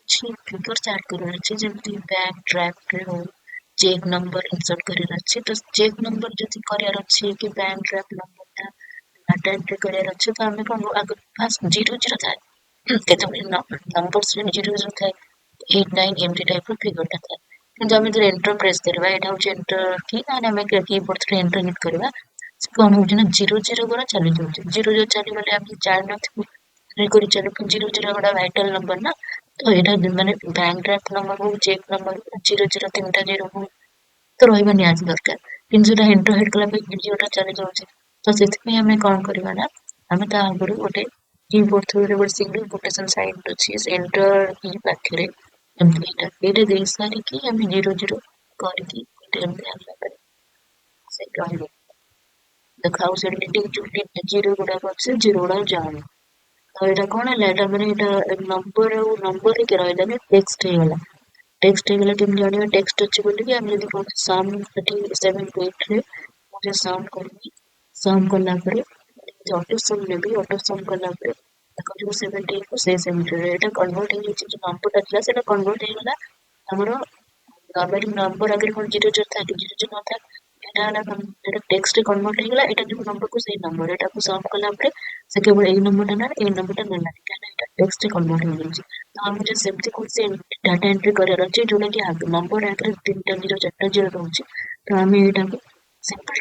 କିଛି figures add କରିବାର ଅଛି, ଯେମିତି ବ୍ୟାଙ୍କ ଡ୍ରାଫ୍ଟରେ ହଉ, ଚେକ୍ ନମ୍ବର ଇନସର୍ଟ କରିବାର ଅଛି, ତ ଚେକ୍ ନମ୍ବର ଯଦି କରିବାର ଅଛି କି ବ୍ୟାଙ୍କ ଡ୍ରାଫ୍ଟ ନମ୍ବରଟା ଡାଟା ଏଣ୍ଟ୍ରି କରିବାର ଅଛି, ତ ଆମେ କଣ ଆଗ ଫାଷ୍ଟ ଜିରୋ ଜିରୋ ଥାଏ। କେତେବେଳେ ନମ୍ବର୍ସରେ ଜିରୋ ଜିରୋ ଥାଏ, 8, 9 ଏମିତି ଟାଇପ୍ର ଫିଗରଟା ଥାଏ। କିନ୍ତୁ ଆମେ ଯେତେବେଳେ ଏଣ୍ଟର ପ୍ରେସ୍ କରିବା, ଏଇଟା ହେଉଛି ଏଣ୍ଟର କି ନହେଲେ ଆମେ କିବୋର୍ଡ ଥ୍ରୁ ଏଣ୍ଟର ହିଟ୍ କରିବା, ସେ କ'ଣ ହେଉଛି ନା ଜିରୋ ଜିରୋ ଗୁଡ଼ା ଚାଲି ଯାଉଛି। ଜିରୋ ଜିରୋ ଚାଲିଗଲେ ଆମେ ଜାଣିନଥିବୁ କରି ଚାଲୁ, ଜିରୋ ଜିରୋ ଗୁଡ଼ା ଭାଇଟାଲ ନମ୍ବର ନା। ତ ଏଇଟା ମାନେ ବ୍ୟାଙ୍କ ଡ୍ରାଫ୍ଟ ନମ୍ବର ହଉ, ଚେକ୍ ନମ୍ବର ହଉ, ଜିରୋ ଜିରୋ ତିନିଟା ଜିରୋ ହଉ, ତ ରହିବା ନିହାତି ଦରକାର। କିନ୍ତୁ ସେଟା ଏଣ୍ଟର ହିଟ୍ କଲା ପରେ ଜିରୋଟା ଚାଲି ଯାଉଛି। ତ ସେଥିପାଇଁ ଆମେ କ'ଣ କରିବା ନା ଆମେ ତା ଆଗରୁ ଗୋଟେ କିବୋର୍ଡ ଥ୍ରୁରେ ଗୋଟେ ସିଙ୍ଗଲ କୋଟେସନ ସାଇନ୍ ଅଛି ସେ ଏଣ୍ଟର କି ପାଖରେ, ଏମିତି ଏଇଟା ଦେଇ ସାରିକି ଆମେ ଜିରୋ ଜିରୋ କରିକି ଏଇଟା ଏମିତି ଆଣିଲା ପରେ ସେ ରହିବ। ଦେଖ, ଆଉ ସେଠି ଯୋଉ ଜିରୋ ଗୁଡାକ ଅଛି, ଜିରୋ ଗୁଡାକ ଯାଉନି। ତ ଏଇଟା କ'ଣ ହେଲା? ଏଇଟା ମାନେ ଏଇଟା ନମ୍ବର ଆଉ ନମ୍ବର ହେଇକି ରହିଲାନି, ଟେକ୍ସଟ ହେଇଗଲା। ଟେକ୍ସଟ ହେଇଗଲା କେମିତି ଜାଣିବା ଟେକ୍ସଟ ଅଛି ବୋଲିକି? ଆମେ ଯଦି କୌଣସି ସମ୍ ଏଠି 7 8ରେ ମୁଁ ଯଦି ସମ୍ କରିବି, ସମ୍ କଲା ପରେ ଅଟୋ ସମ୍ ନେବି। ଅଟୋ ସମ୍ କଲା ପରେ ଦେଖ, ଯୋଉ 70କୁ ସେ 70 ଏଇଟା କନଭର୍ଟ ହେଇଯାଇଛି। ଯୋଉ ନମ୍ବରଟା ଥିଲା, ସେଇଟା କନଭର୍ଟ ହେଇଗଲା। ଆମର ନର୍ମାଲି ନମ୍ବର ଆଗରେ କ'ଣ ଜିରୋ ଜିରୋ ଥାଏ କି? ଜିରୋ ଜିରୋ ନଥାଏ। ଏଇଟା ହେଲା, ଏଇଟା ଟେକ୍ସଟରେ କନଭର୍ଟ ହେଇଗଲା। ଏଇଟା ଯୋଉ ନମ୍ବରକୁ ସେଇ ନମ୍ବର, ଏଇଟାକୁ ସମ୍ କଲା ପରେ ସେ କେବଳ ଏଇ ନମ୍ବରଟା ନେଲା, ଏଇ ନମ୍ବରଟା ନେଲାନି, କାହିଁକିନା ଏଇଟା ଟେକ୍ସଟରେ କନଭର୍ଟ ହେଇଯାଇଛି। ତ ଆମକୁ ଯଦି ସେମିତି କୌଣସି ଡାଟା ଏଣ୍ଟ୍ରି କରିବାର ଅଛି, ଯୋଉଟା କି ନମ୍ବର ଆଗରେ ତିନିଟା ଜିରୋ, ଚାରିଟା ଜିରୋ ରହୁଛି, ତ ଆମେ ଏଇଟାକୁ ସିମ୍ପଲ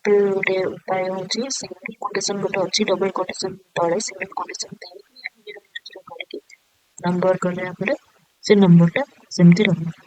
ଗୋଟେ ଉପାୟ ହେଉଛି ସିଙ୍ଗଲ କୋଟେସନ ଗୋଟେ ଅଛି। ଡବଲ କୋଟେସନ ତଳେ ସିଙ୍ଗଲ କୋଟେସନ ଦେଇକି ଜିରୋ ଜିରୋ କରିକି ନମ୍ବର କଲା ପରେ ସେ ନମ୍ବରଟା ସେମିତି ରହିବ।